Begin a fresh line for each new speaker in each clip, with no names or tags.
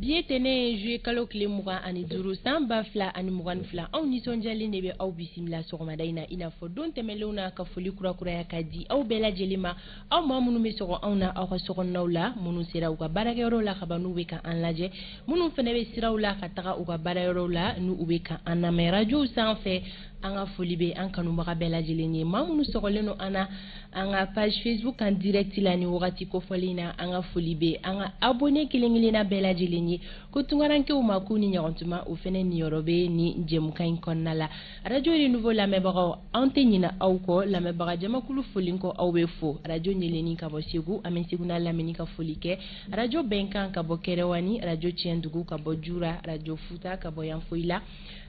Bi ye tɛnɛn ye, juillet kalo tile 25, san 2022. Anw nisɔndiyalen de bɛ aw bisimila sɔgɔmada in na, i n'a fɔ don tɛmɛnlenw na, ka foli kurakuraya ka di aw bɛɛ lajɛlen ma, aw maa minnu bɛ sɔgɔ anw na aw ka sokɔnɔnaw la, minnu sera u ka baarakɛyɔrɔw la ka ban n'u bɛ ka an lajɛ, minnu fana bɛ siraw la ka taga u ka baarayɔrɔw la n'u u bɛ ka an lamɛn rajow sanfɛ. An ka foli bɛ an kanubaga bɛɛ lajɛlen ye, maa minnu sɔgɔlen don an na an ka page Facebook kan direct la ni wagati kofɔlen na. An ka foli bɛ an ka abonné kelen kelenna bɛɛ lajɛlen ye, ko tunkarankew ma k'u ni ɲɔgɔntuma, o fana niyɔrɔ bɛ ni jɛmukan in kɔnɔna la. Radio Renouveau lamɛnbagaw, an tɛ ɲinɛ aw kɔ. Lamɛnbaga jamakulu folen kɔ, aw bɛ fo. Radio Ɲeleni ka bɔ Segu, an bɛ Segu n'a lamini ka foli kɛ. Radio Bɛnkan ka bɔ Kɛrɛwani, Radio Tiɲɛdugu ka bɔ Jura, Radio Futa ka bɔ Yanfoyila,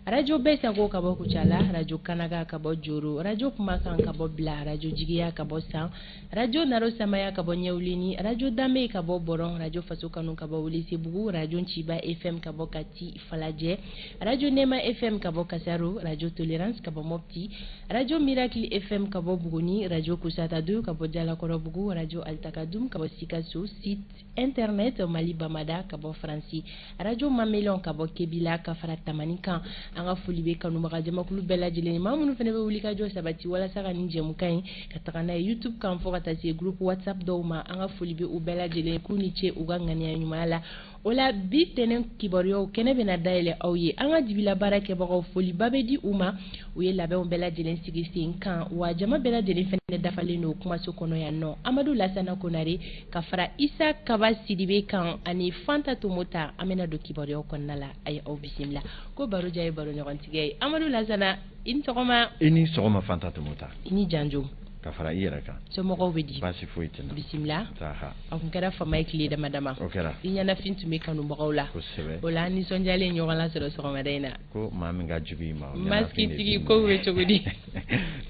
Radio Bɛɛ Sago ka bɔ Kucala, Radio Kanaga ka bɔ Joro, Radio Kumakan ka bɔ Bila, Radio Jigiya ka bɔ San, Radio Naro Samaya ka bɔ Ɲɛwuleni, Radio Danbe ka bɔ Bɔrɔn, Radio Faso Kanu ka bɔ Welesebugu, Radio Nciba FM ka bɔ Kati Falajɛ, Radio Nɛma FM ka bɔ Kasaro, Radio Tolérance ka bɔ Mopti, Radio Miracle FM ka bɔ Buguni, Radio Kusata 2 ka bɔ Jalakɔrɔbugu, Radio Altakadum ka bɔ Sikaso, site internet Mali Bamada ka bɔ Faransi, Radio Mamelon ka bɔ Kebila ka fara Tamani kan. An ka foli bɛ kanubaga jamakulu bɛɛ lajɛlen, maa minnu fana bɛ wuli ka jɔ sabati walasa ka nin jɛmukan in ka taga n'a ye YouTube kan, fo ka taa se groupe WhatsApp dɔw ma. An ka foli bɛ u bɛɛ lajɛlen, k'u ni ce u ka ŋaniya ɲumanya la. O la, bi tɛnɛn kibaruyaw kɛnɛ bɛna dayɛlɛ aw ye. An ka dibila baara kɛbagaw, foliba bɛ di u ma. U ye labɛnw bɛɛ lajɛlen sigi sen kan, wa jama bɛɛ lajɛlen fɛnɛ dafalen don kumaso kɔnɔ yan nɔ. Amadu Lasana Konare ka fara Isa Kaba Sidibe kan ani Fanta Tomota, an bɛna don kibaruyaw kɔnɔna la. A ye aw bisimila ko baro diya ye baro ɲɔgɔntigɛ ye. Amadu Lasana, i ni sɔgɔma.
I ni sɔgɔma, Fanta Tomota.
I ni janjo.
Ka fara i yɛrɛ kan.
Somɔgɔw bɛ di?
Baasi foyi tɛ n na.
Bisimila.
Saha.
A kun kɛra fama ye tile dama dama.
O kɛra.
I ɲɛnafin tun bɛ kanubagaw la.
Kosɛbɛ.
O la, an nisɔndiyalen ɲɔgɔn lasɔrɔ sɔgɔmada in na.
Ko maa min ka jugu i ma, o ɲɛnafin de
Maskitigi
b'i
ko bɛ cogo di?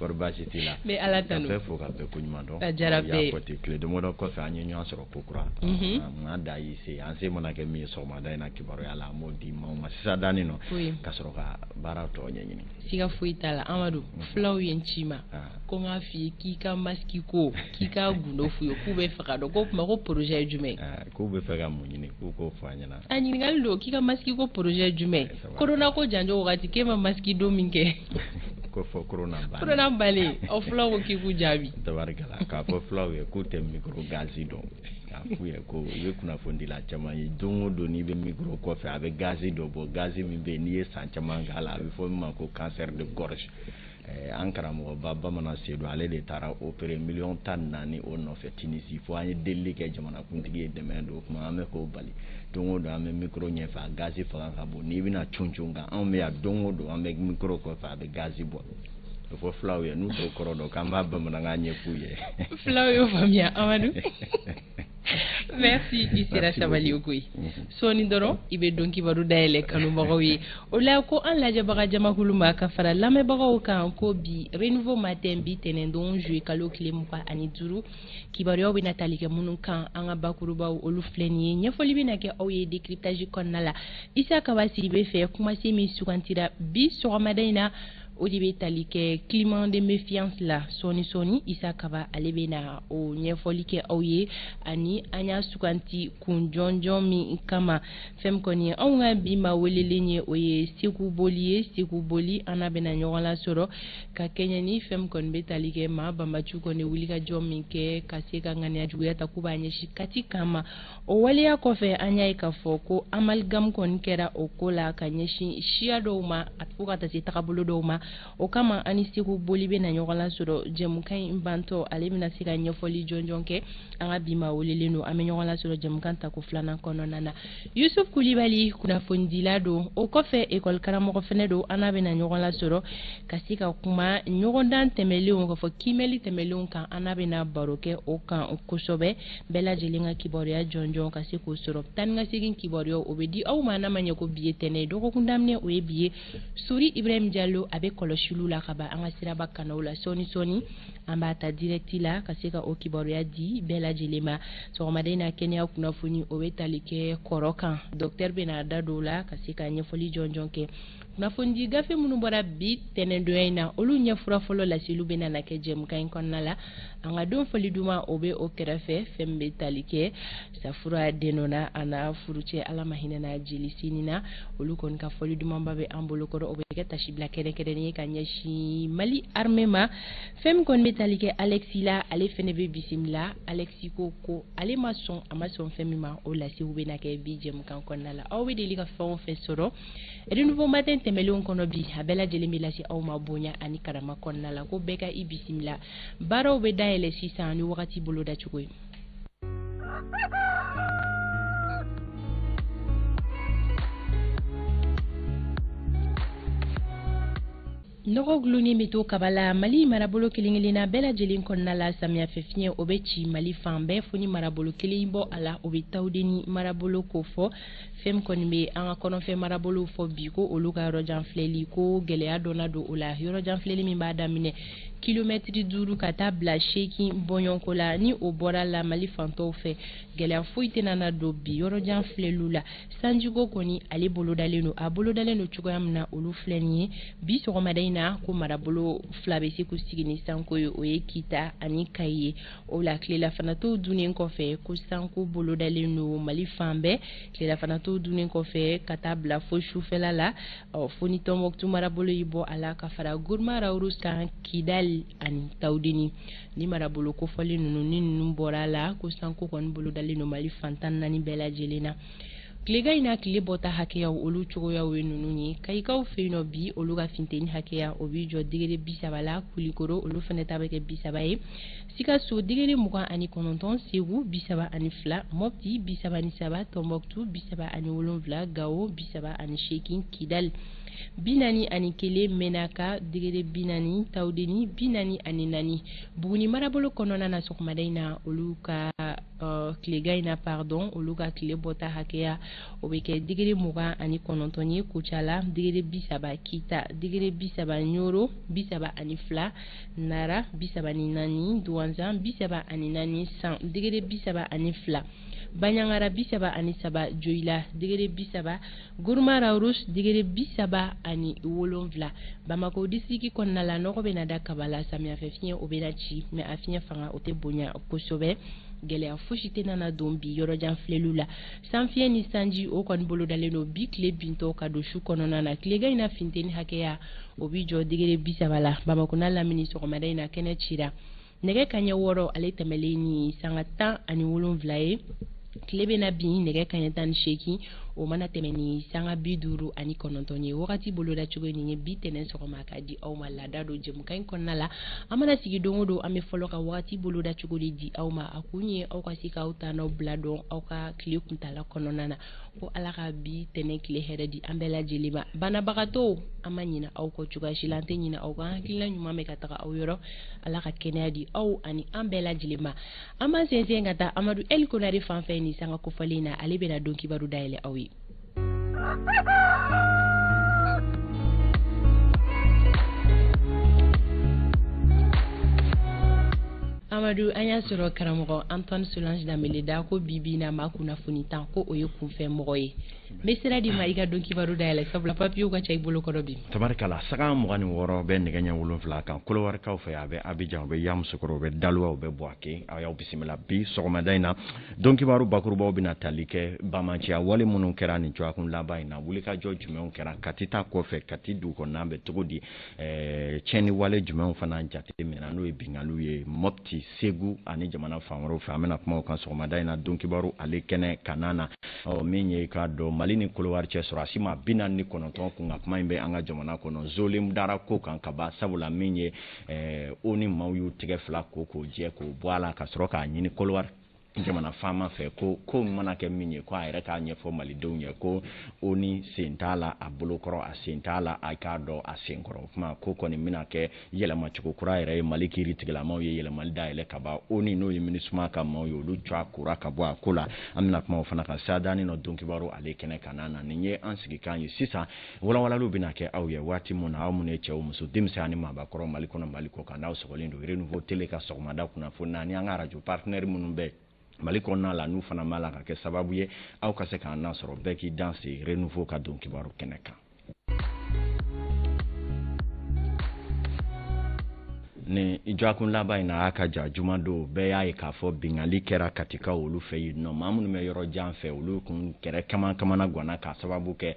Kɔri baasi t'i la?
N bɛ Ala tanu.
Ka bɛɛ fo ka bɛɛ koɲuman dɔn.
A diyara bɛɛ ye.
I y'a fɔ ten, tile damadɔ kɔfɛ, an ye ɲɔgɔn sɔrɔ ko kura. Maa da y'i se, an se mana kɛ min ye sɔgɔmada in na kibaruya la, an b'o di maaw ma sisan danin nɔ. Ka sɔrɔ ka baara tɔ ɲɛɲini.
Siga foyi t'a la, Amadu. Fulaw ye n ci ma. Ko n k'a f'i ye k'i ka masque ko, k'i ka gundo f'u ye, k'u bɛ fɛ ka dɔn ko tuma ko projet ye jumɛn ye?
K'u bɛ fɛ ka mun ɲini, k'u k'o fɔ an ɲɛna.
A ɲininkali don, k'i ka masque ko projet ye jumɛn ye? Corona ko janjo wagati, k'e ma masque don min kɛ.
Ko fɔ corona bannen.
Corona bannen, aw fulaw ko k'i k'u jaabi.
Tabarikala, k'a fɔ fulaw ye k'u tɛ micro gazi dɔn. K'a f'u ye ko i bɛ kunnafonidila caman ye, don o don n'i bɛ micro kɔfɛ, a bɛ gazi dɔ bɔ, gazi min bɛ yen, n'i ye san caman k'a la, a bɛ fɔ min ma ko cancer de gorge. An karamɔgɔba Bamanan Sedu, ale de taara opérer miliyɔn 14 o nɔfɛ Tunisie, fo an ye delili kɛ jamanakuntigi ye dɛmɛ don o kuma. An bɛ k'o bali, don o don an bɛ micro ɲɛfɛ, a gazi fanga ka bon, n'i bɛna cun cun kan, anw bɛ yan, don o don an bɛ micro kɔfɛ, a bɛ gazi bɔ. O fɔ fulaw ye, n'u t'o kɔrɔ dɔn, k'an b'a bamanankan ɲɛf'u ye.
Fulaw y'o faamuya, Amadu. Merci, i sera sabali o koyi. Sɔɔni dɔrɔn i bɛ don kibaru dayɛlɛ kanubagaw ye. O la, ko an lajɛbaga jamakulu ma ka fara lamɛnbagaw kan, ko bi Renouveau Matin, bi tɛnɛndon, juillet kalo tile 25, kibaruyaw bɛna tali kɛ minnu kan, an ka bakurubaw, olu filɛ nin ye. Ɲɛfɔli bɛna kɛ aw ye décryptage kɔnɔna la Isa Kaba Sidibe fɛ. Kumasen min sugantira bi sɔgɔmada in na, o de bɛ tali kɛ climat de méfiance la. Sɔɔni sɔɔni, Isa Kaba ale bɛna o ɲɛfɔli kɛ aw ye, ani an y'a suganti kun jɔnjɔn min kama. Fɛn min kɔni ye anw ka bi maa welelen ye, o ye Seku Boli ye. Seku Boli, an n'a bɛna ɲɔgɔn lasɔrɔ ka kɛɲɛ ni fɛn min kɔni bɛ tali kɛ maa banbaju kɔni wulikajɔ min kɛ ka se ka ŋaniya juguya ta k'u b'a ɲɛsin Kati kan ma. O waleya kɔfɛ, an y'a ye k'a fɔ ko amalgame kɔni kɛra o ko la ka ɲɛsin siya dɔw ma, fo ka taa se tagabolo dɔw ma. O kama, an ni Seku Boli bɛna ɲɔgɔn lasɔrɔ jɛmukan in bantɔ. Ale bɛna se ka ɲɛfɔli jɔnjɔn kɛ. An ka bi maa welelen don, an bɛ ɲɔgɔn lasɔrɔ jɛmukan tako filanan kɔnɔna na. Yusuf Kulibali, kunnafonidila don, o kɔfɛ ekɔli karamɔgɔ fɛnɛ don. An n'a bɛna ɲɔgɔn lasɔrɔ ka se ka kuma ɲɔgɔndan tɛmɛlenw, ka fɔ kiimɛli tɛmɛlenw kan. An n'a bɛna baro kɛ o kan kosɛbɛ, bɛɛ lajɛlen ka kibaruya jɔnjɔn ka se k'o sɔrɔ. Taa ni ka segin kibaruyaw, o bɛ di aw ma. N'a ma ɲɛ ko bi ye tɛnɛ ye, dɔgɔkun daminɛ o ye bi ye. Sori Ibrahim Jalo, a bɛ kɔlɔsiliw la ka ban an ka siraba kanaw la. Sɔɔni sɔɔni, an b'a ta direct la ka se ka o kibaruya di bɛɛ lajɛlen ma. Sɔgɔmada in na, kɛnɛya kunnafoni, o bɛ tali kɛ kɔrɔ kan. Docteur bɛna da don o la ka se ka ɲɛfɔli jɔnjɔn kɛ. Kunnafonidi gafe minnu bɔra bi tɛnɛndonya in na, olu ɲɛfura fɔlɔ laseliw bɛna na kɛ jɛmukan in kɔnɔna la. An ka don fɔli duman o bɛ o kɛrɛfɛ, fɛn min bɛ tali kɛ Safura Denona a n'a furucɛ Ala ma hinɛ n'a jeli sini na, olu kɔni ka fɔli dumanba bɛ an bolokɔrɔ. O bɛ kɛ tasibila kɛrɛnkɛrɛnnen ye ka ɲɛsin Mali armée ma. Fɛn min kɔni bɛ tali kɛ Alexis la, ale fɛnɛ bɛ bisimila. Alexis ko ko ale ma sɔn, a ma sɔn fɛn min ma, o lasiw bɛna kɛ bi jɛmukan kɔnɔna la. Aw bɛ deli ka fɛn o fɛn sɔrɔ Renouveau Matin tɛmɛnlenw kɔnɔ bi, a bɛɛ lajɛlen bɛ lase aw ma bonya ani karama kɔnɔna la. Ko bɛɛ ka i bisimila. Baaraw bɛ dayɛlɛ sisan ni wagati bolodacogo ye. Nɔgɔ gulonnen bɛ to kaba la Mali marabolo kelen-kelenna bɛɛ lajɛlen kɔnɔna la. Samiyɛfɛ fiɲɛ o bɛ ci Mali fan bɛɛ, fo ni marabolo kelen bɔ a la, o bɛ Tawudeni marabolo kofɔ. Fɛn min kɔni bɛ an ka kɔnɔfɛn marabolow fɔ bi, ko olu ka yɔrɔjan filɛli ko gɛlɛya dɔnna don o la. Yɔrɔjan filɛli min b'a daminɛ kilomɛtiri 5 ka taa bila 8 bɔɲɔgɔnko la, ni o bɔra la Mali fantɔw fɛ, gɛlɛya foyi tɛna na don bi yɔrɔjan filɛliw la. Sanjiko kɔni ale bolodalen don, a bolodalen don cogoya min na olu filɛ nin ye bi sɔgɔmada in na, ko marabolo 2 bɛ se k'u sigi ni sanko ye, o ye Kita ani Kayi ye. O la tilellafanatɔw dunnen kɔfɛ, ko sanko bolodalen don Mali fan bɛɛ. Tilellafanatɔw dunnen kɔfɛ ka taa bila fo sufɛla la, ɔ fo ni Tɔnbɔkutu marabolo y'i bɔ a la ka fara Gourma Rharous kan, Kidali ani Tawudeni. Ni marabolo kofɔlen ninnu ni ninnu bɔra a la, ko sanko kɔni bolodalen don Mali fan 14 bɛɛ lajɛlen na. Tilegan in na tile bɔta hakɛyaw olu cogoyaw ye ninnu ye. Kayikaw fɛ yen nɔ bi, olu ka funteni hakɛya o b'i jɔ degré 30 la. Kulikoro olu fɛnɛ ta bɛ kɛ 30 ye. Sikaso degré 29, Segu 32, Mopti 33, Tɔnbɔkutu 37, Gawo 38, Kidali 41, Menaka degré 40, Tawudeni 44. Buguni marabolo kɔnɔna na sɔgɔmada in na, olu ka tilegan in na pardon, olu ka tile bɔta hakɛya o bɛ kɛ degré 29 ye. Kucala degré 30, Kita degré 30, Ɲoro 32, Nara 34, Duwanzan 34, San degré 32, Bandiagara 33, Joyila degré 30, Gourma Rharous degré 37. Bamako district kɔnɔna la, nɔgɔ bɛna da kaba la. Samiyɛfɛ fiɲɛ o bɛna ci, mais a fiɲɛ fanga o tɛ bonya kosɛbɛ. Gɛlɛya fosi tɛna na don bi yɔrɔjan filɛliw la. Sanfiɲɛ ni sanji o kɔni bolodalen don bi tile bintɔ ka don su kɔnɔna na. Tilegan in na funteni hakɛya o b'i jɔ degré 30 la. Bamako n'a lamini sɔgɔmada in na kɛnɛ cira nɛgɛ kanɲɛ 6 ale tɛmɛlen ni sanga 17 ye. Tile bɛna bin nɛgɛ kanɲɛ 18, o mana tɛmɛ ni sanga 59 ye. Wagati boloda cogo nin ye bi tɛnɛn sɔgɔma ka di aw ma laada don jɛmukan in kɔnɔna la. An mana sigi don o don, an bɛ fɔlɔ ka wagati boloda cogo de di aw ma. A kun ye aw ka se k'aw ta n'aw bila dɔn aw ka tile kuntala kɔnɔna na. Ko Ala ka bi tɛnɛn tile hɛrɛ di an bɛɛ lajɛlen ma. Banabagatɔw, an ma ɲinɛ aw kɔ cogoya si la, an tɛ ɲinɛ aw kɔ, an hakilina ɲuman bɛ ka taga aw yɔrɔ. Ala ka kɛnɛya di aw ani an bɛɛ lajɛlen ma. An b'an sɛnsɛn ka taa Amadu El Konare fan fɛ nin sanga kofɔlen na, ale bɛna don kibaru dayɛlɛ aw ye. Amadu, an y'a sɔrɔ karamɔgɔ Antoine Solange Danbele da ko bi bi na maa kunnafoni tan ko o ye kunfɛn mɔgɔ ye. N bɛ sira di ma i ka don kibaru dayɛlɛ, sabula papiyew ka ca i bolo kɔrɔ bi.
Tabarikala, saga 26 bɛ nɛgɛ ɲɛ 7 kan Kolowarikaw fɛ, a bɛ Abidjan, u bɛ Yamoussoukro, u bɛ Daloa, u bɛ Bouaké. Aw y'aw bisimila bi sɔgɔmada in na. Don kibaru bakurubaw bɛna tali kɛ bamaciya wale minnu kɛra nin cogoyakun laban in na, wulikajɔ jumɛnw kɛra Kati ta kɔfɛ, Kati dugu kɔnɔna bɛ cogo di, tiɲɛni wale jumɛnw fana jate minɛna n'o ye binkanniw ye Mopti, Segu ani jamana fan wɛrɛw fɛ. An bɛna kuma o kan sɔgɔmada in na don kibaru ale kɛnɛ kanna na. Ɔ min ye k'a dɔn Mali ni Kolowari cɛ sɔrɔdasi maa 49 kun ka kuma in bɛ an ka jamana kɔnɔ zolen dara ko kan ka ban, sabula min ye o ni maaw y'u tɛgɛ fila ko k'o jɛ k'o bɔ a la ka sɔrɔ k'a ɲini Kolowari jamana faama fɛ ko ko mana kɛ min ye ko a yɛrɛ k'a ɲɛfɔ malidenw ye ko o ni sen t'a la a bolokɔrɔ, a sen t'a la a k'a dɔn a senkɔrɔ. O kuma ko kɔni bɛna kɛ yɛlɛmacogo kura yɛrɛ ye. Mali kiiri tigilamaw ye yɛlɛmali dayɛlɛ ka ban, o ni n'o ye MINUSMA ka maaw ye, olu cɔ kura ka bɔ a ko la. An bɛna kuma o fana kan sadani nɔ don kibaru ale kɛnɛ kan na. Nin ye an sigikan ye sisan, walawalaliw bɛna kɛ aw ye waati mun na, aw minnu ye cɛw, muso, denmisɛn ani maabakɔrɔ, Mali kɔnɔ, Mali kɔ kan, n'aw sɔgɔlen don Renouveau Télé ka sɔgɔmada kunnafoni na, ani an ka radio partenaire minnu bɛ Mali kɔnɔna la, n'u fana b'a la ka kɛ sababu ye aw ka se k'an nasɔrɔ. Bɛɛ k'i danse Renouveau ka don kibaru kɛnɛ kan. Ni dɔgɔkun laban in na, a ka ja juma don, bɛɛ y'a ye k'a fɔ binkanni kɛra Katikaw olu fɛ yen nɔ. Maa minnu bɛ yɔrɔ jan fɛ, olu kun kɛrɛ caman kamana ganna k'a sababu kɛ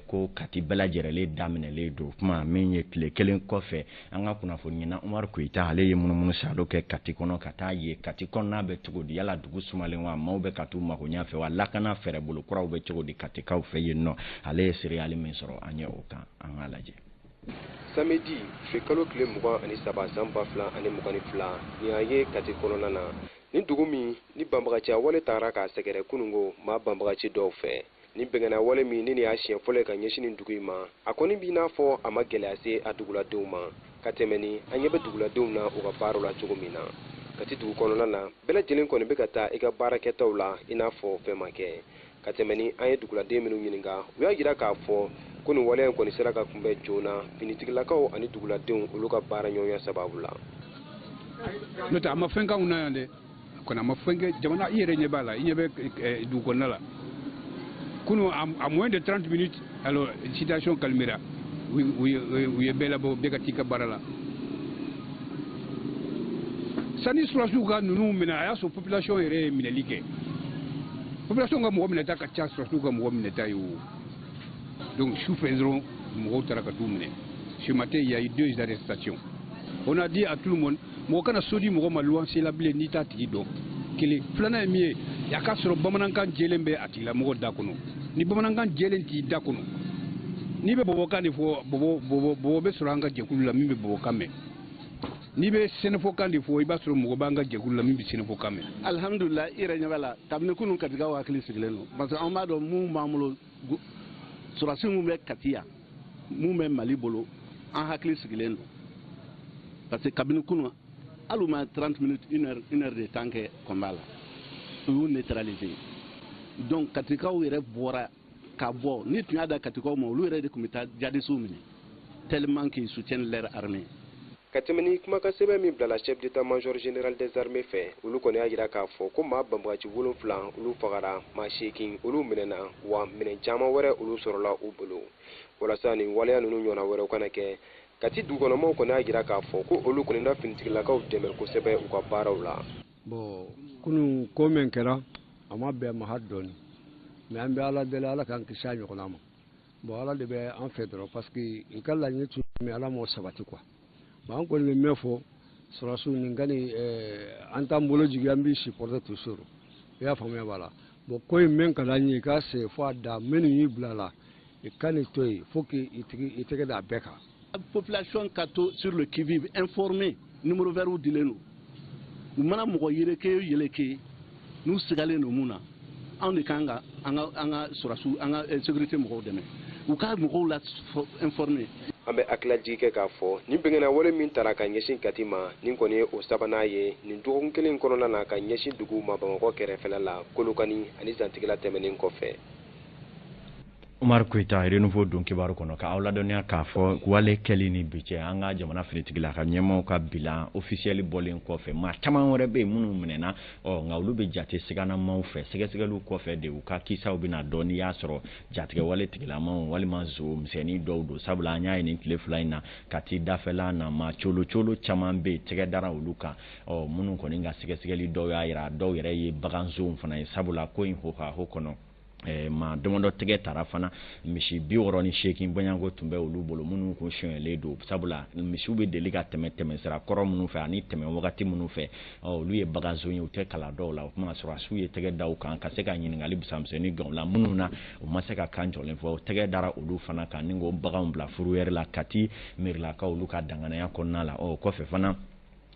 ko Kati bɛɛ lajɛrɛlen daminɛlen don. Kuma min ye tile kelen kɔfɛ, an ka kunnafoni ɲina Umaru Koyita, ale ye munumunu salo kɛ Kati kɔnɔ ka taa ye Kati kɔnɔna bɛ cogo di, yala dugu sumalen wa, maaw bɛ ka t'u mago ɲɛ fɛ wa, lakana fɛɛrɛbolo kuraw bɛ cogo di Katikaw fɛ yen nɔ. Ale ye seereyali min sɔrɔ an ye o kan, an k'a lajɛ.
Samedi juillet kalo tile 23 san 2022, nin y'a ye Kati kɔnɔna na, ni dugu min ni banbagaciya wale tagara k'a sɛgɛrɛ kununko maa banbagaci dɔw fɛ. Ni bɛngɛnna wale min ni nin y'a siɲɛ fɔlɔ ye ka ɲɛsin nin dugu in ma, a kɔni b'i n'a fɔ a ma gɛlɛya se a duguladenw ma ka tɛmɛ ni an ɲɛ bɛ duguladenw na u ka baaraw la cogo min na. Kati dugu kɔnɔna na, bɛɛ lajɛlen kɔni bɛ ka taa i ka baarakɛtaw la i n'a fɔ fɛn ma kɛ. Ka tɛmɛ ni an ye duguladen minnu ɲininka, u y'a jira k'a fɔ ko nin waleya in kɔni sera ka kunbɛn joona finitigilakaw ani duguladenw olu ka baara ɲɔgɔnya sababu la.
N'o tɛ, a ma fɛn k'anw na yan dɛ, kɔni a ma fɛn kɛ jamana. I yɛrɛ ɲɛ b'a la, i ɲɛ bɛ dugu kɔnɔna la. Kunun, à moins de 30 minutes, alors situation calmera. U ye bɛɛ labɔ, bɛɛ ka t'i ka baara la. Sani sɔrɔdasiw ka ninnu minɛ, a y'a sɔrɔ population yɛrɛ ye minɛli kɛ. Population ka mɔgɔ minɛta ka ca sɔrɔdasiw ka mɔgɔ minɛta ye o. Donc sufɛ dɔrɔn, mɔgɔw taara ka t'u minɛ. Ce matin, il y a eu deux arrestations. On a dit à tout le monde, mɔgɔ kana so di mɔgɔ ma luwanse la bilen n'i t'a tigi dɔn. Kelen filanan ye min ye, a k'a sɔrɔ bamanankan jɛlen bɛ a tigilamɔgɔ da kɔnɔ. Ni bamanankan jɛlen t'i da kɔnɔ, n'i bɛ bɔbɔkan de fɔ, bɔbɔ bɔbɔ bɔbɔ bɛ sɔrɔ an ka jɛkulu la min bɛ bɔbɔkan mɛn. N'i bɛ sɛnɛfɔkan de fɔ, i b'a sɔrɔ mɔgɔ b'an ka jɛkulu la min bɛ sɛnɛfɔkan mɛn.
Alihamudulila, i yɛrɛ ɲɛ b'a la, kabini kunun Katikaw hakili sigilen don, parce que an b'a dɔn mun b'an bolo, sɔrɔdasi mun bɛ Kati yan, mun bɛ Mali bolo, an hakili sigilen don, parce que kabini kunun, hali u ma 30 minutes, une heure de temps kɛ combat la, u y'u neutraliser. Donc Katikaw yɛrɛ bɔra ka bɔ. Ni tun y'a da Katikaw ma, olu yɛrɛ de tun bɛ taa jadisiw minɛ, tellement qu'ils soutiennent leur armée.
Ka tɛmɛ ni kumakan sɛbɛn min bilala chef d'état-major général des armées fɛ, olu kɔni y'a jira k'a fɔ ko maa banbagaci 7 olu fagara, maa 8 olu minɛna, wa minɛn caman wɛrɛ olu sɔrɔla u bolo. Walasa nin waleya ninnu ɲɔgɔnna wɛrɛw kana kɛ, Kati dugukɔnɔmaw kɔni y'a jira k'a fɔ ko olu kɔni na finitigilakaw dɛmɛ kosɛbɛ u ka baaraw la.
Bon, kunun ko min kɛra, a ma bɛn ma hali dɔɔni, mais an bɛ Ala deli, Ala k'an kisi a ɲɔgɔnna ma. Bon, Ala de bɛ an fɛ dɔrɔn, parce que i ka laɲini tun mais Ala m'o sabati quoi. Bon, an kɔni bɛ min fɔ sɔrɔdasiw nin ka nin, an t'an bolo jigin, an b'i supporter toujours, i y'a faamuya b'a la. Bon, ko in min ka d'an ye, i k'a se fo a dan. Minnu y'i bila la, i ka nin to yen fo k'i tigi i tɛgɛ da a bɛɛ kan.
Population ka to sur le qui-vive, informé, numéro vert dilen don. U mana mɔgɔ yeleke o yeleke, n'u sigalen don mun na, anw de kan ka an ka sɔrɔdasiw, an ka sécurité mɔgɔw dɛmɛ, u ka mɔgɔw la informé.
An bɛ hakililajigi kɛ k'a fɔ nin bɛngɛnna wale min tara ka ɲɛsin Kati ma, nin kɔni ye o sabanan ye nin dɔgɔkun kelen kɔnɔna na ka ɲɛsin duguw ma Bamakɔ kɛrɛfɛla la, Kolokani ani Zantigila tɛmɛnen kɔfɛ.
Umar Koyita, Renouveau don kibaru kɔnɔ ka aw ladɔnniya k'a fɔ wale kɛli ni bi cɛ, an ka jamana finitigila ka ɲɛmaaw ka bilan officiel bɔlen kɔfɛ, maa caman wɛrɛ bɛ yen minnu minɛna. Ɔ nka olu bɛ jate siganamaw fɛ. Sɛgɛsɛgɛliw kɔfɛ de, u ka kisaw bɛna dɔn n'i y'a sɔrɔ jatigɛwale tigilamaw walima zo misɛnnin dɔw don. Sabula an y'a ye nin tile 2 in na, Kati dafɛla na, maa colo colo caman bɛ yen, tɛgɛ dara olu kan. Ɔ minnu kɔni ka sɛgɛsɛgɛli dɔw y'a jira, dɔw yɛrɛ ye baganzonw fana ye, sabula ko in hohaho kɔnɔ, maa damadɔ tɛgɛ tara fana. Misi 68 bɔɲɔgɔnko tun bɛ olu bolo minnu kun sonyɛlen don, sabula misiw bɛ deli ka tɛmɛ tɛmɛsira kɔrɔ minnu fɛ ani tɛmɛ wagati minnu fɛ, olu ye baganzon ye, u tɛ kala dɔw la. O kuma sɔrɔdasiw ye tɛgɛ da u kan ka se ka ɲininkali misɛnmisɛnnin gan u la, minnu na u ma se ka kan jɔlen fɔ. Tɛgɛ dara olu fana kan ni k'o baganw bila fourrière la Kati merilakaw olu ka danganiya kɔnɔna la. Ɔ kɔfɛ fana,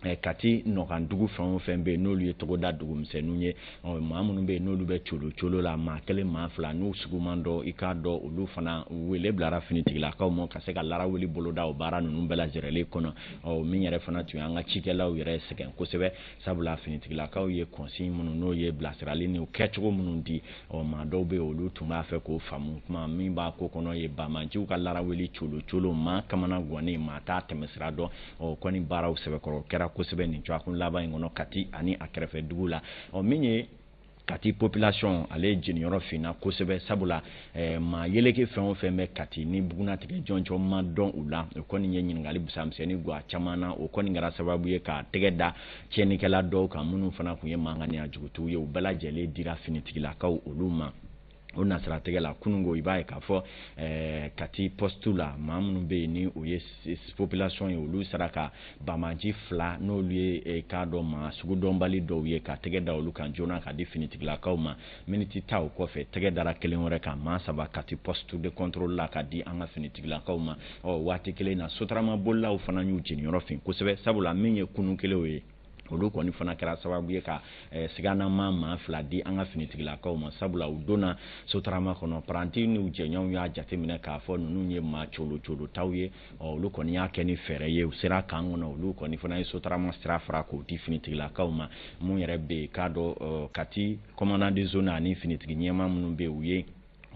Kati nɔkandugu fɛn o fɛn bɛ yen, n'olu ye togoda dugumisɛnninw ye, maa minnu bɛ yen n'olu bɛ colo colo la, maa kelen, maa fila, n'u suguman dɔn, i k'a dɔn olu fana wele bilara finitigilakaw ma ka se ka larawuli boloda o baara ninnu bɛɛ lajɛlen kɔnɔ. Ɔ min yɛrɛ fana tun y'an ka cikɛlaw yɛrɛ sɛgɛn kosɛbɛ, sabula finitigilakaw ye consigne minnu, n'o ye bilasirali ni kɛcogo minnu di, ɔ maa dɔw bɛ yen, olu tun b'a fɛ k'o faamu. Kuma min b'a ko kɔnɔ ye banbaanciw ka larawuli colo colo, maa kamana gannen, maa t'a tɛmɛsira dɔn. Ɔ kɔni baaraw sɛbɛkɔrɔ kɛra kosɛbɛ nin dɔgɔkun laban in kɔnɔ Kati ani a kɛrɛfɛ dugu la. Ɔ min ye Kati population ale jeniyɔrɔ finna kosɛbɛ, sabula maa yeleke fɛn o fɛn bɛ Kati ni bugunatigɛ jɔnjɔn ma dɔn u la, o kɔni ye ɲininkali busamisɛnnin gwa caman na. O kɔni kɛra sababu ye ka tɛgɛ da tiɲɛnikɛla dɔw kan minnu fana tun ye mankanniya jugutigiw ye. U bɛɛ lajɛlen dira finitigilakaw olu ma. O nasiratigɛ la, kununko i b'a ye k'a fɔ Kati poste la, maa minnu bɛ yen ni o ye population ye, olu sera ka banbaanci 2 n'olu ye k'a dɔn maa sugudɔnbali dɔw ye, ka tɛgɛ da olu kan joona ka di finitigilakaw ma. Miniti ta o kɔfɛ, tɛgɛ dara kelen wɛrɛ kan, maa 3 Kati poste de contrôle la ka di an ka finitigilakaw ma. Ɔ waati kelen na, sotarama bolilaw fana y'u jeniyɔrɔ fin kosɛbɛ, sabula min ye kunun kelenw ye, olu kɔni fana kɛra sababu ye ka siganama maa 2 di an ka finitigilakaw ma, sabula u donna sotarama kɔnɔ, paranti n'u jɛɲɔgɔnw y'a jateminɛ k'a fɔ ninnu ye maa colo colo taw ye. Ɔ olu kɔni y'a kɛ ni fɛɛrɛ ye, u sera kan kɔnɔ, olu kɔni fana ye sotarama sira fara k'o di finitigilakaw ma. Mun yɛrɛ bɛ yen k'a dɔn, Kati commandant de zone ani finitigi ɲɛmaa minnu bɛ yen, u ye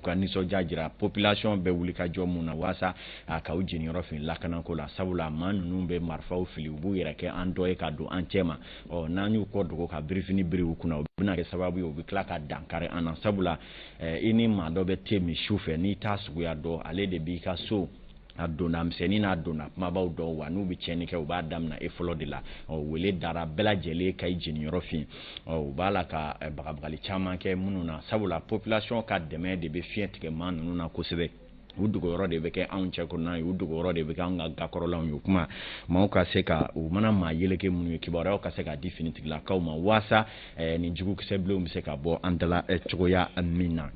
ka nisɔndiya jira population bɛ wuli ka jɔ mun na walasa a ka u jeniyɔrɔ fin lakanako la, sabula maa ninnu bɛ marifaw fili, u b'u yɛrɛ kɛ an dɔ ye ka don an cɛ ma. Ɔ n'an y'u kɔ dogo ka birifini biri u kunna, o bɛna kɛ sababu ye u bɛ tila ka dankari an na, sabula i ni maa dɔ bɛ te min su fɛ, n'i t'a suguya dɔn, ale de b'i ka so a donna misɛnnin n'a donna kumabaw dɔn, wa n'u bɛ tiɲɛni kɛ, u b'a daminɛ e fɔlɔ de la. Ɔ wele dara bɛɛ lajɛlen ka i jeniyɔrɔ fin. Ɔ u b'a la ka bagabagali caman kɛ minnu na, sabula population ka dɛmɛ de bɛ fiɲɛ tigɛ maa ninnu na kosɛbɛ. U dogoyɔrɔ de bɛ kɛ anw cɛ kɔnɔna ye, u dogoyɔrɔ de bɛ kɛ anw ka gakɔrɔlaw ye. O kuma maaw ka se ka u mana maa yeleke minnu ye, kibaruyaw ka se ka di finitigilakaw ma walasa nin jugukisɛ bilenw bɛ se ka bɔ an dala cogoya min na.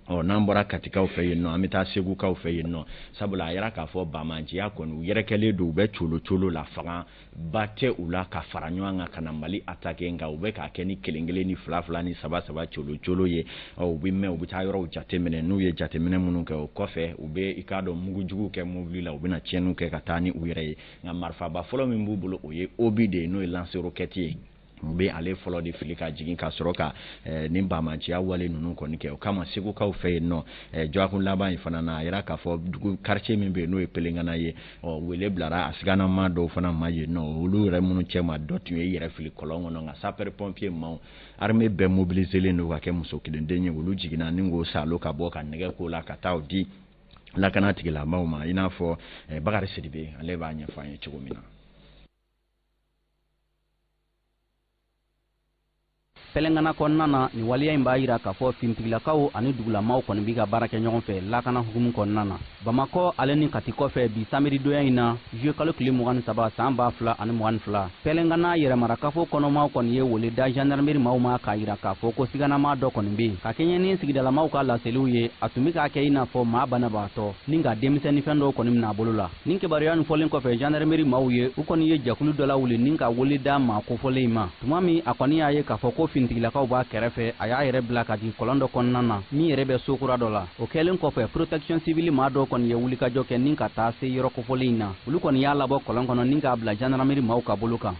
Ɔ n'an bɔra Katikaw fɛ yen nɔ, an bɛ taa Segukaw fɛ yen nɔ, sabula a yɛrɛ k'a fɔ banbaanciya kɔni u yɛrɛkɛlen don, u bɛ colo colo la, fanga ba tɛ u la ka fara ɲɔgɔn kan ka na Mali attaquer, nka u bɛ k'a kɛ ni kelen kelen ni fila fila ni saba saba colo colo ye. Ɔ u bɛ mɛn, u bɛ taa yɔrɔw jateminɛ, n'u ye jateminɛ minnu kɛ o kɔfɛ, u bɛ i k'a dɔn mugujugu kɛ mobili la, u bɛna tiɲɛniw kɛ ka taa ni u yɛrɛ ye. Nka marifaba fɔlɔ min b'u bolo, o ye obus de ye, n'o ye lance-roquette ye. U bɛ ale fɔlɔ de fili ka jigin ka sɔrɔ ka nin banbaanciya wale ninnu kɔni kɛ. O kama Segukaw fɛ yen nɔ, dɔgɔkun laban in fana na, a yira k'a fɔ dugu quartier min bɛ yen n'o ye Pelengana ye, ɔ wele bilara a siganama dɔw fana ma yen nɔ, olu yɛrɛ minnu cɛ ma dɔ tun ye yɛrɛ fili kɔlɔn kɔnɔ, nka sapeur pompier maaw armée bɛɛ mobiliselen don ka kɛ muso kelenden ye, olu jiginna ni k'o salo ka bɔ ka nɛgɛ k'o la ka taa o di lakana tigilamaaw ma, i n'a fɔ Bakari Sidibe ale b'a ɲɛfɔ an ye cogo min na.
Pɛlɛngana kɔnɔna na, nin waleya in b'a yira k'a fɔ finitigilakaw ani dugulamaw kɔni b'i ka baara kɛ ɲɔgɔn fɛ lakana hukumu kɔnɔna na. Bamakɔ ale ni Kati kɔfɛ, bi samedidonya in na, juillet kalo tile 23 san 2022, Pɛlɛngana yɛrɛmarakafo kɔnɔmaw kɔni ye wele da gendarmerie maaw ma k'a yira k'a fɔ ko siganama dɔ kɔni bɛ yen. Ka kɛɲɛ ni sigidalamaw ka laseliw ye, a tun bɛ k'a kɛ i n'a fɔ maa banabaatɔ ni ka denmisɛnninfɛn dɔw kɔni minɛ a bolo la. Nin kibaruya nin fɔlen kɔfɛ gendarmerie maaw ye, u kɔni ye jɛkulu dɔ lawuli ni ka wele da maa kofɔlen in ma. Tuma min a kɔni y'a ye k'a fɔ ko finitigilakaw b'a kɛrɛfɛ, a y'a yɛrɛ bila ka jigin kɔlɔn dɔ kɔnɔna na min yɛrɛ bɛ so kura dɔ la. O kɛlen kɔfɛ, protection civile maa dɔw kɔni ye wulikajɔ kɛ ni ka taa se yɔrɔ kofɔlen in na. Olu kɔni y'a labɔ kɔlɔn kɔnɔ ni k'a bila gendarmerie maaw ka bolo kan.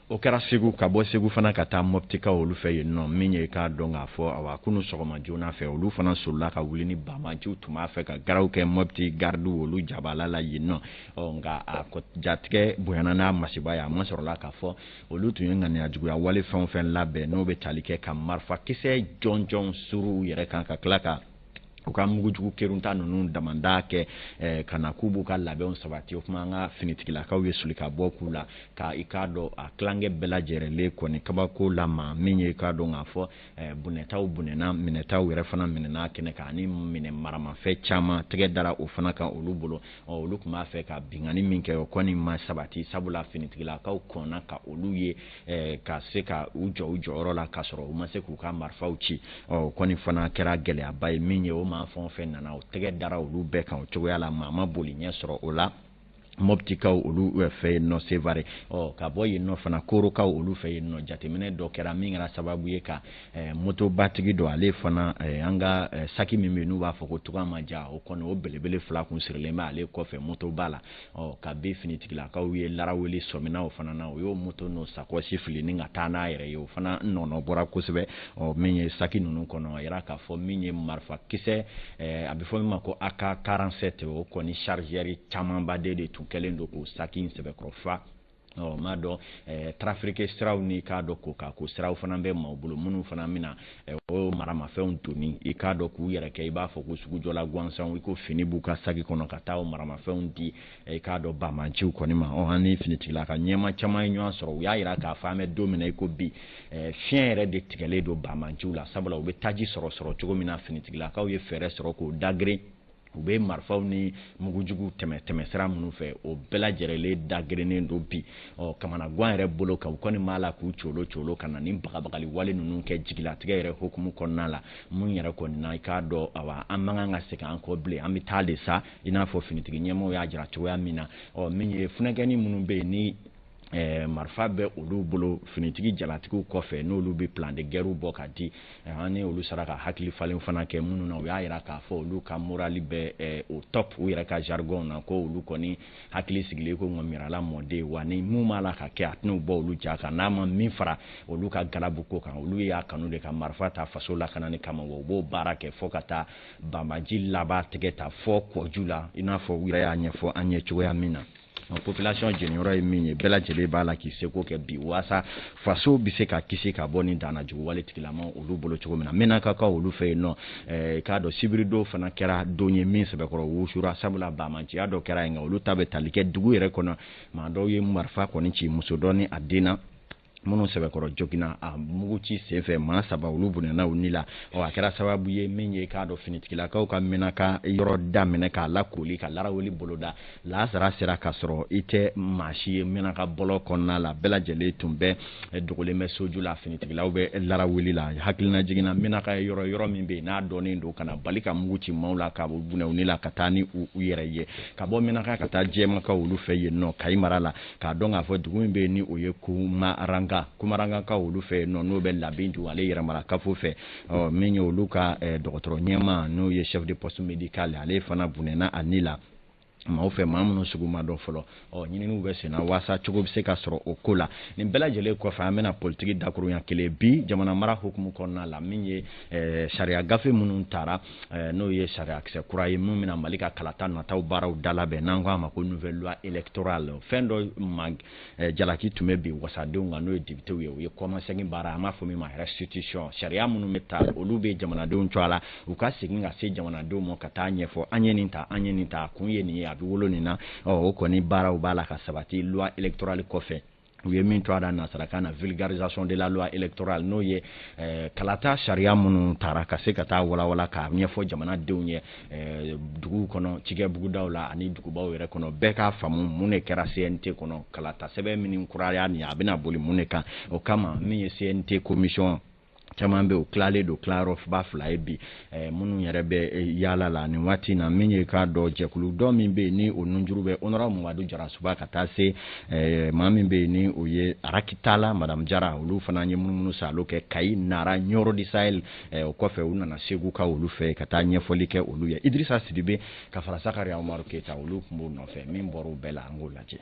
O kɛra Segu, ka bɔ Segu fana ka taa Mɔptikaw olu fɛ yen nɔ, min ye k'a dɔn k'a fɔ awa kunun sɔgɔma joona fɛ, olu fana solila ka wuli ni banbaanciw tun b'a fɛ ka garaw kɛ Mɔpti garidiw olu jabala la yen nɔ. Ɔ nka a jatigɛ bonyana n'a masiba ye, a ma sɔrɔla k'a fɔ olu tun ye ŋaniya juguya wale fɛn o fɛn labɛn n'o bɛ tali kɛ ka marifakisɛ jɔnjɔn suru u yɛrɛ kan, ka tila ka u ka mugujugu kerunta ninnu damanda kɛ ka na k'u b'u ka labɛnw sabati. O kuma an ka finitigilakaw ye soli ka bɔ k'u la ka i k'a dɔn a tilankɛ bɛɛ lajɛlen kɔni kabako la ma, min ye i k'a dɔn k'a fɔ bunɛtaw bunɛna, minɛtaw yɛrɛ fana minɛna kɛnɛ kan, ani minɛ maramafɛn caman tɛgɛ dara o fana kan olu bolo. Ɔ olu tun b'a fɛ ka binkanni min kɛ, o kɔni ma sabati, sabula finitigilakaw kɔnna ka olu ye ka se ka u jɔ u jɔyɔrɔ la k'a sɔrɔ u ma se k'u ka marifaw ci. Ɔ o kɔni fana kɛra gɛlɛyaba ye, min ye o maa fɛn o fɛn nana o tɛgɛ dara olu bɛɛ kan o cogoya la, maa ma boli ɲɛ sɔrɔ o la Mɔptikaw olu fɛ yen nɔ Sevare. Ɔ ka bɔ yen nɔ fana, Korokaw olu fɛ yen nɔ, jateminɛ dɔ kɛra min kɛra sababu ye ka motobatigi dɔ, ale fana an ka saki min bɛ yen n'u b'a fɔ ko tuga ma ja, o kɔni o belebele 2 kun sirilen bɛ ale kɔfɛ motoba la. Ɔ ka bi finitigilakaw ye laraweli sɔmina o fana na, o y'o moto n'o sakɔsi fili ni ka taa n'a yɛrɛ ye, o fana nɔnɔ bɔra kosɛbɛ. Ɔ min ye saki ninnu kɔnɔ, a yira k'a fɔ min ye marifakisɛ, a bɛ fɔ min ma ko AK-47, o kɔni chargeur camanba de tun kɛlen don k'o saki in sɛbɛkɔrɔ fa. Ɔ m'a dɔn trafic siraw ni k'a dɔn ko ka ko siraw fana bɛ maaw bolo minnu fana bɛna o maramafɛnw doni, i k'a dɔn k'u yɛrɛ kɛ i b'a fɔ ko sugujɔla gansanw, i ko fini b'u ka saki kɔnɔ ka taa o maramafɛnw di, i k'a dɔn banbaanciw kɔni ma. Ɔ an ni finitigila ka ɲɛma caman ye ɲɔgɔn sɔrɔ, u y'a jira k'a fɔ an bɛ don min na i ko bi, fiɲɛ yɛrɛ de tigɛlen don banbaanciw la, sabula u bɛ taji sɔrɔ cogo min na, finitigilakaw ye fɛɛrɛ sɔrɔ k'o dageren. U bɛ marifaw ni mugujugu tɛmɛ sira minnu fɛ, o bɛɛ lajɛlen dagerennen don bi. Ɔ kamanagan yɛrɛ bolo kan, u kɔni b'a la k'u colo colo ka na ni bagabagali wale ninnu kɛ jigilatigɛ yɛrɛ hukumu kɔnɔna la. Mun yɛrɛ kɔni na, i k'a dɔn, awa, an man kan ka segin an kɔ bilen, an bɛ taa de sa, i n'a fɔ finitigi ɲɛmaaw y'a jira cogoya min na. Ɔ min ye funɛkɛni minnu bɛ yen ni marifa bɛ olu bolo finitigi jalatigiw kɔfɛ, n'olu bɛ plan de guerre bɔ ka di, an ni olu sera ka hakili falen fana kɛ minnu na, u y'a jira k'a fɔ olu ka moral bɛ au top, u yɛrɛ ka jargon na, ko olu kɔni hakili sigilen ko ŋɔmirala mɔden wa ni mun b'a la ka kɛ, a tɛn'u bɔ olu ja kan n'a ma min fara olu ka galabu ko kan. Olu y'a kanu de ka marifa ta faso lakanani kama, wa u b'o baara kɛ fo ka taa banbaji laban tigɛ ta fɔ kɔju la, i n'a fɔ u yɛrɛ y'a ɲɛfɔ an ye cogoya min na. Population jeniyɔrɔ ye min ye, bɛɛ lajɛlen b'a la k'i seko kɛ bi waasa faso bɛ se ka kisi ka bɔ nin danna jugu wale tigilama olu bolo cogo min na. Menakakaw olu fɛ yen nɔ, k'a dɔn sibiridon fana kɛra don ye min sɛbɛkɔrɔ wusura, sabula bamanciya dɔ kɛra yen, nka olu ta bɛ tali kɛ dugu yɛrɛ kɔnɔ. Maa dɔw ye marifa kɔni ci muso dɔ ni a den na minnu sɛbɛkɔrɔ joginna a mugu ci senfɛ, maa saba olu bɔnɛna u ni la. Ɔ a kɛra sababu ye min ye, k'a dɔn finitigilakaw ka Menaka yɔrɔ daminɛ k'a lakoli ka laraweli boloda. Laasara sera ka sɔrɔ i tɛ maa si ye Menaka bɔlɔ kɔnɔna la, bɛɛ lajɛlen tun bɛ dogolen bɛ soju la, finitigilaw bɛ laraweli la. Hakilina jiginna, Menaka ye yɔrɔ min bɛ yen n'a dɔnnen don, ka na bali ka mugu ci maaw la ka bɔnɛ u ni la ka taa ni u yɛrɛ ye. Ka bɔ Menaka ka taa Jɛmakaw olu fɛ yen nɔ, Kayi mara la, k'a dɔn k'a fɔ dugu min bɛ yen ni o ye Kumaranga, Kumarangakaw olu fɛ yen nɔ, n'o bɛ Labinju ale yɛrɛmara kafo fɛ. Ɔ min ye olu ka dɔgɔtɔrɔ ɲɛmaa, n'o ye chef de poste médical, ale fana bɔnɛna a ni la maaw fɛ, maa minnu sugu ma dɔn fɔlɔ. Ɔ ɲininiw bɛ senna waasa cogo bɛ se ka sɔrɔ o ko la. Nin bɛɛ lajɛlen kɔfɛ, an bɛna politiki dakurunya kelen bi jamana mara hukumu kɔnɔna la, min ye sariya gafe minnu taara, n'o ye sariya kisɛ kura ye min bɛna Mali ka kalata nataw baaraw dalabɛn, n'an ko a ma ko nouvelle loi électorale. Fɛn dɔ ma jalaki tun bɛ bi wasadenw kan, n'o ye députéw ye, o ye kɔmasegin baara, an b'a fɔ min ma restitution. Sariya minnu bɛ ta, olu bɛ jamanadenw to a la, u ka segin ka se jamanadenw ma ka taa ɲɛfɔ: an ye nin ta, an ye nin ta, a kun ye nin ye, a bɛ wolo nin na. Ɔ o kɔni baaraw b'a la ka sabati loi électorale kɔfɛ, u ye min to a da nansarakan na vulgarisation de la loi électorale, n'o ye kalata sariya minnu taara ka se ka taa walawala k'a ɲɛfɔ jamanadenw ye duguw kɔnɔ, cikɛbugudaw la ani dugubaw yɛrɛ kɔnɔ, bɛɛ k'a faamu mun de kɛra CNT kɔnɔ, kalata sɛbɛn min kuraya nin, a bɛna boli mun de kan. O kama, min ye CNT commission caman bɛ, o tilalen don tilayɔrɔba fila ye bi, minnu yɛrɛ bɛ yaala la nin waati in na, min ye k'a dɔn jɛkulu dɔ min bɛ yen ni o nunjuru bɛ honorable Mamadu Jarasuba ka taa se maa min bɛ yen ni o ye Arakitala madame Jara, olu fana ye munumunu salo kɛ Kayi, Nara, Ɲɔrɔ du Sahel. O kɔfɛ, u nana Segu ka olu fɛ ka taa ɲɛfɔli kɛ olu ye. Idirisa Sidibe ka fara Sakariya Umaru Keyita, olu tun b'o nɔfɛ. Min bɔra o bɛɛ la, an k'o lajɛ.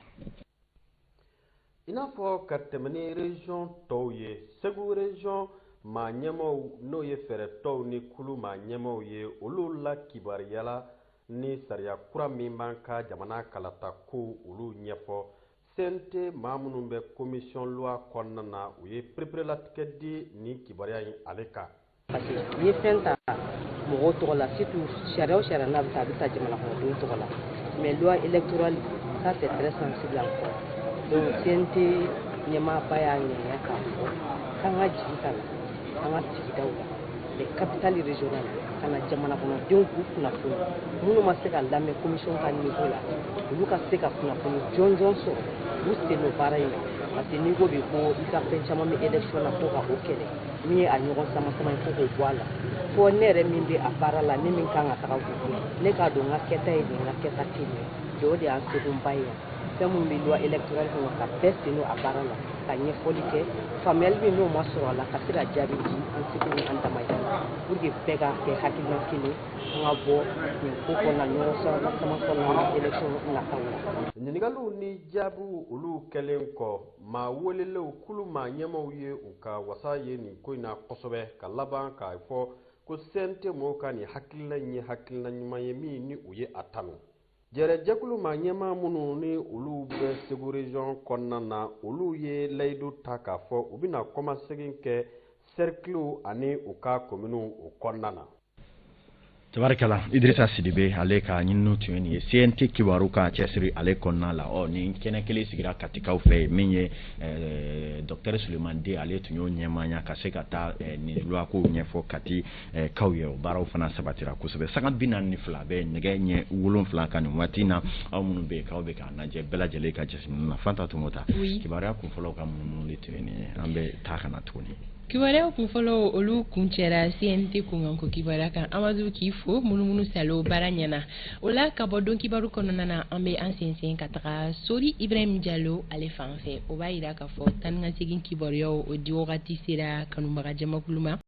I n'a fɔ ka tɛmɛ ni région tɔw ye, Segu région maa ɲɛmaw, n'o ye fɛɛrɛtɔw ni kulu maa ɲɛmaw ye, olu la kibaruyala ni sariya kura min b'an ka jamana kalata ko olu ɲɛfɔ. CNT maa minnu bɛ commission loi kɔnɔna na, u ye pereperelatigɛ di nin kibaruya in ale kan.
Parce que n'i ye fɛn ta mɔgɔw tɔgɔ la, surtout sariya o sariya n'a bɛ ta, a bɛ ta jamana kɔnɔdenw tɔgɔ la, mais loi électorale, ça c'est très sensible encore. Donc CNT ɲɛmaaba y'a ŋaniya k'a fɔ k'an ka jigin ka na an ka sigidaw la, les capitales régionales, ka na jamana kɔnɔdenw k'u kunnafoni. Minnu ma se ka lamɛn commission ka niveau la, olu ka se ka kunnafoni jɔnjɔn sɔrɔ u sen don baara in na. Parce que n'i ko bi ko i ka fɛn caman bɛ élection na ko ka o kɛlɛ, min ye a ɲɔgɔn sama sama ye, fo k'o bɔ a la, fɔ ne yɛrɛ min bɛ a baara la, ne min kan ka taga voter, ne k'a dɔn n ka kɛta ye nin, n ka kɛta tɛ nin ye. O de y'an sekunba ye yan, fɛn minnu bɛ loi électorale kɔnɔ, ka bɛɛ sen don a baara la, ka ɲɛfɔli kɛ, faamuyali min n'o ma sɔrɔ a la, ka se ka jaabi di an seko ni an damayira la, pour que bɛɛ ka kɛ hakilina kelen, an ka bɔ nin ko kɔnɔna ɲɔgɔn sama sama na élection nataw la.
Ɲininkaliw ni jaabiw olu kɛlen kɔ, maa welelenw kulu maa ɲɛmaw ye u ka wasa ye nin ko in na kosɛbɛ, ka laban k'a fɔ ko CNT mɔgɔw ka nin hakilina in ye hakilina ɲuman ye min ni u ye a tanu.
Jɛrɛjɛkulu maa ɲɛmaa minnu ni olu bɛ Segu région kɔnɔna na, olu ye layidu ta k'a fɔ u bɛna kɔmasegin kɛ cercle ani u ka kominiw o kɔnɔna na.
Tabarikala, Idrissa Sidibe, ale ka ɲininiw tun ye nin ye CNT kibaru ka cɛsiri ale kɔnɔna la. Ɔ nin kɛnɛ kelen sigira Katikaw fɛ yen, min ye docteur Sulemani Den, ale tun y'o ɲɛmaaya ka se ka taa nin loi kow ɲɛfɔ Kati kaw ye. O baaraw fana sabatira kosɛbɛ. Sanga 42 bɛ nɛgɛ ɲɛ 7 kan nin waati in na. Aw minnu bɛ yen k'aw bɛ k'a lajɛ, bɛɛ lajɛlen ka jateminɛ na. Fanta Tumota, kibaruya kunfɔlɔw ka munumunu tun ye nin ye. An bɛ taa ka na tuguni.
Kibaruya kunfɔlɔw, olu kuncɛra CNT kunkanko kibaruya kan. Amadu, k'i fo munumunu salo baara ɲɛna o la. Ka bɔ don kibaru kɔnɔna na, an bɛ an sensɛn ka taga Sori Ibrahim Jalo ale fan fɛ. O b'a yira k'a fɔ tan ka segin kibaruyaw o di wagati sera kanubaga jamakulu ma.